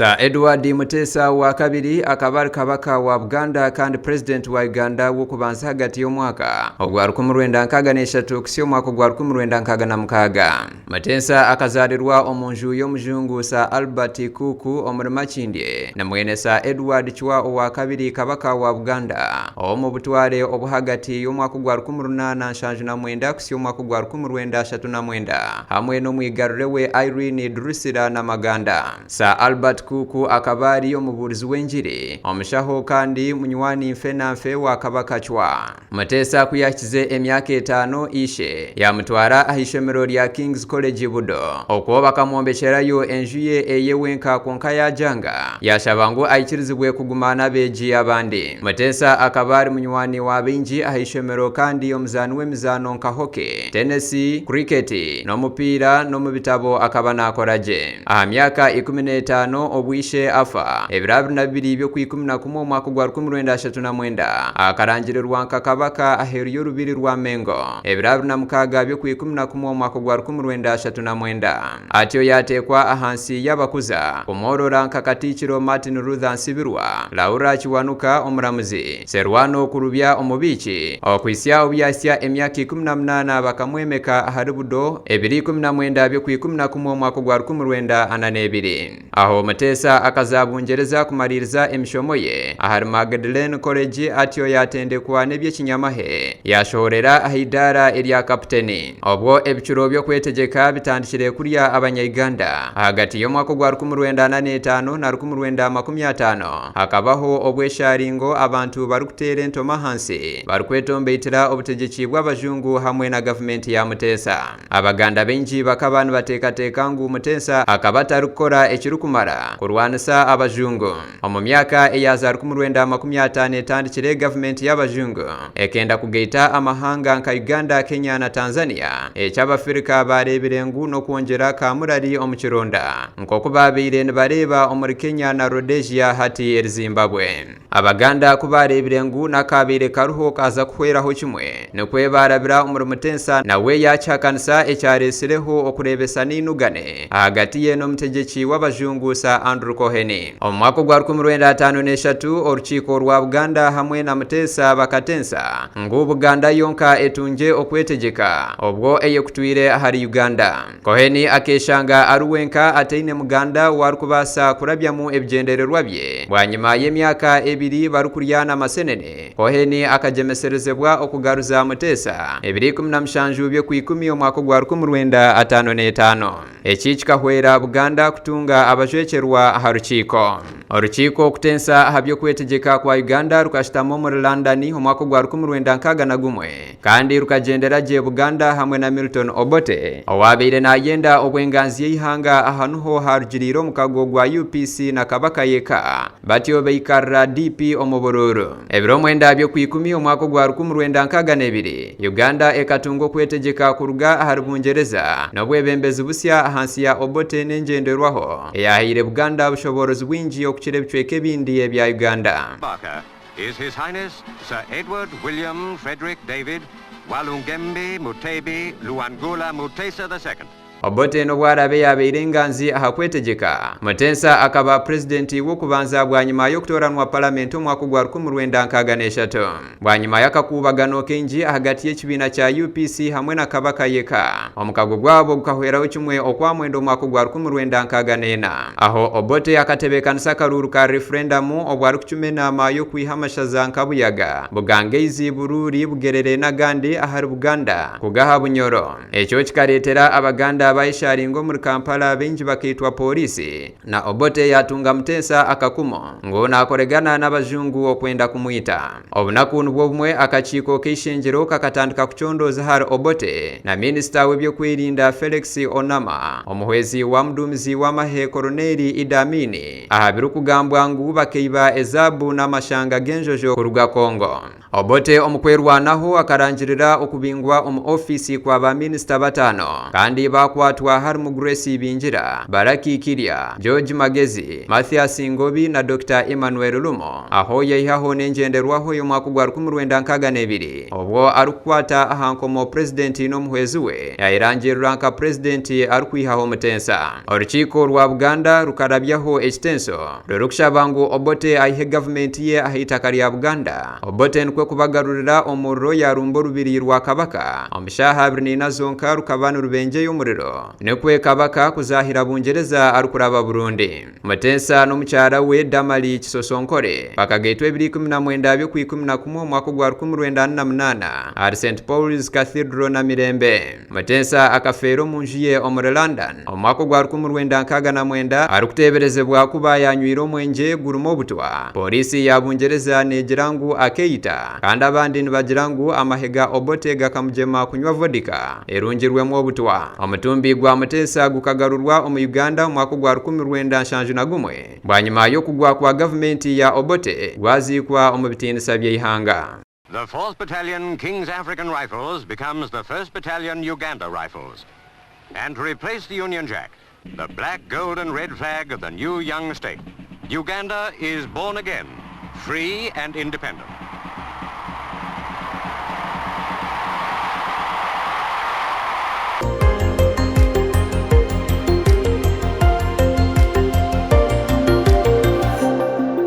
Sir Edward Muteesa wa kabiri akaba ari Kabaka wa Buganda kandi Purezidenti wa Uganda w'okubanza ahagati y'omwaka ogwa 1963 kuhitsya omwaka ogwa 1966. Muteesa akazaarirwa omu nju y'omujungu Sir Albert Cook omuri Makindye na mwene Sir Edward Chwa owa kabiri Kabaka wa Buganda ow'omu butware obw'ahagati y'omwaka ogwa 1879 kuhitsya omwaka ogwa 1939 hamwe n'omwigarure we Irene Drusilla Namaganda. Sir Albert Cook akaba ari omubuurizi w'engiri, omushaho kandi munywani nfe na nfe wa Kabaka Chwa. Muteesa ku yaahikize emyaka etaano, ishe yaamutwara aha ishomero rya King's College Budo. Okwo bakamwombekyerayo enju ye eye wenka kwonka yaagyanga, yaashaba ngu aikirizibwe kuguma n'abeegi abandi. Muteesa akaba ari munywani wa baingi aha ishomero kandi omuzaani w'emizaano nka hockey, tenesi, cricket, n'omupiira n'omu bitabo akaba naakora gye. Aha myaka 15 obu ishe afa, ebiro 22 by'Okwikumi-na-kumwe omwaka ogwa 1939, akarangirirwa nka kabaka aheeru y'orubiri rwa Mengo. Ebiro 26 by'Okwikumi-na-kumwe omwaka ogwa 1939, atyo yaateekwa ahansi y'abakuza kumworora nka Katiikiro Martin Luther Nsibirwa, Laura Kiwanuka omuramuzi, Serwano Kurubya omubiiki, okuhitsya obu yaahitsya emyaka 18 bakamwemeka ahari Budo ebiro 19 by'Okwikumi-na-kumwe omwaka ogwa 1942. Aho Muteesa akaza Bungyereza kumariiriza emishomo ye ahari Magdalene College atyo yaatendekwa n'eby'ekinyamahe yaashohorera aha idaara erya Kaputeni. Obwo ebicuro by'okwetegyeka bitandikire kurya Abanya-Uganda, ahagati y'omwaka ogwa 1945 na 1950 hakabaho obweshaaringo abantu barikuteera entoma ahansi barikwetombeitira obutegyeki bw'abajungu hamwe na gavumenti ya Muteesa. Abaganda baingi bakaba nibateekateeka ngu Muteesa akaba atarikukora ekirikumara kurwanisa abajungu. Omu myaka eya za 1950 etandikire, gavumenti y'abajungu ekenda kugaita amahanga nka Uganda, Kenya na Tanzania, eki Abafirika baareebire ngu n'okwongyera kaamurari omu kironda nk'oku baabaire nibareeba omuri Kenya na Rhodesia hati eri Zimbabwe. Abaganda ku baareebire ngu n'akaabaire kariho kaaza kuhweraho kimwe, nikwo baarabira omuri Muteesa nawe yaakihakanisa ekyareetsireho okureebesana einugane ahagati ye n'omutegyeki w'abajungu Sir Andrew Cohen. Omu mwaka ogwa 1953, orukiiko rwa Buganda hamwe na Muteesa bakatensa ngu Buganda yonka etungye okwetegyeka obwo eyekutwire ahari Uganda. Cohen akeeshanga ari wenka ataine muganda ou arikubaasa kurabyamu ebigyendererwa bye. Bwanyima y'emyaka ebiri barikuryana amasenene, Cohen akagyemeserezebwa okugaruza Muteesa ebiro 17 by'Okwikumi omwaka ogwa 1955. Eki kikahwera Buganda kutunga abajwekyerwa aha rukiiko. Orukiiko kutensa aha by'okwetegyeka kwa Uganda rukashutama omuri London omwaka ogwa 1961. Kandi rukagyendera gye Buganda hamwe na Milton Obote owaabaire naayenda obwenganzi y'eihanga aha niho haarugiriire omukago gwa UPC na Kabaka Yeka batyo baikarira DP omu buruuru. Ebiro mwenda by'Okwikumi omwaka ogwa 1962, Uganda ekatunga okwetegyeka kuruga ahari Bungyereza n'obwebembezi busya ahansi ya Obote n'engyenderwaho eyaahaire Buganda obushoboorozi bwingi okukira ebicweka ebindi ebya Uganda. Is His Highness Sir Edward William Frederick David Walugembe Mutebi Luwangula Mutesa the Second. Obote n'obu araabe yaabaire enganzi aha kwetegyeka, Muteesa akaba Purezidenti w'okubanza bwanyima y'okutooranwa Paramenti omwaka ogwa 1963. Bwanyima y'akakuubagano kaingi ahagati y'ekibiina kya UPC hamwe na Kabaka Yeka, omukago gwabo gukahweraho kimwe Okwamwenda omwaka ogwa 1964. Aho Obote akatebeekanisa akaruuru ka referendamu obwo arikucuma enaama y'okwiha amashaza nka Buyaga, Bugangaizi, Buruuri, Bugerere n'agandi ahari Buganda kugaha Bunyoro. Ekyo kikareetera Abaganda bayesharinga omuri Kampala baingi bakaitwa pooriisi na Obote yaatunga Muteesa akakumu ngu naakoregana n'abajungu okwenda kumwita. Obunaku nibwo bumwe akakiiko k'eishengyero kakatandika kucondooza ahari Obote na minisita w'eby'okwerinda Felix Onama, omuhwezi wa muduumizi w'amahe Koroneeri Idi Amin aha birikugambwa ngu bakaiba ezaabu n'amashanga g'enjojo kuruga Congo. Obote omu kwerwanaho akarangirira okubingwa omu ofiisi kwa ba minisita bataano kandi baakwatwa. bakakwatwa harimu Grace Ibingira, Baraki Kirya, George Magezi, Mathias Ngobi na Dokita Emmanuel Lumo. Aho yaihaho n'engyenderwaho y'omwaka ogwa 1962 obwo arikukwata aha nkomo Purezidenti n'omuhwezi we yayerangirira nka Purezidenti arikwihaho Mutensa. Orukiiko rwa Buganda rukarabyaho ekitenso rurikushaba ngu Obote aihe gavumenti ye aha itaka rya Buganda. Obote nikwo kubagarurira omuriro yarumba orubiri rwa Kabaka omu shaaha 24 zonka rukaba nirubengyeya omuriro nikwo Kabaka kuzaahira Bungyereza arikuraba Burundi. Mutensa n'omukyara we Damali Kisosonkore bakagaitwa ebiro 19 by'Okwa11 omwaka ogwa 1948 ahari St Paul's Cathedral Namirembe. Mutensa akafeera omu nju ye omuri London omu mwaka ogwa 1969 arikuteeberezebwa kuba yaanywire omwengye gurimu obutwa. Pooriisi ya Bungyereza neegira ngu akeita kandi abandi nibagira ngu amahe ga Obote gakamugyema kunywa vodika erungirwemu obutwa. Omutumbi gwa Muteesa gukagarurwa omu Uganda omu mwaka ogwa 1971 bwanyima y'okugwa kwa gavumenti ya Obote gwaziikwa omu bitiinisa by'eihanga. The 4th Battalion King's African Rifles becomes the 1st Battalion Uganda Rifles. And to replace the Union Jack, the black, gold and red flag of the new young state, Uganda is born again, free and independent.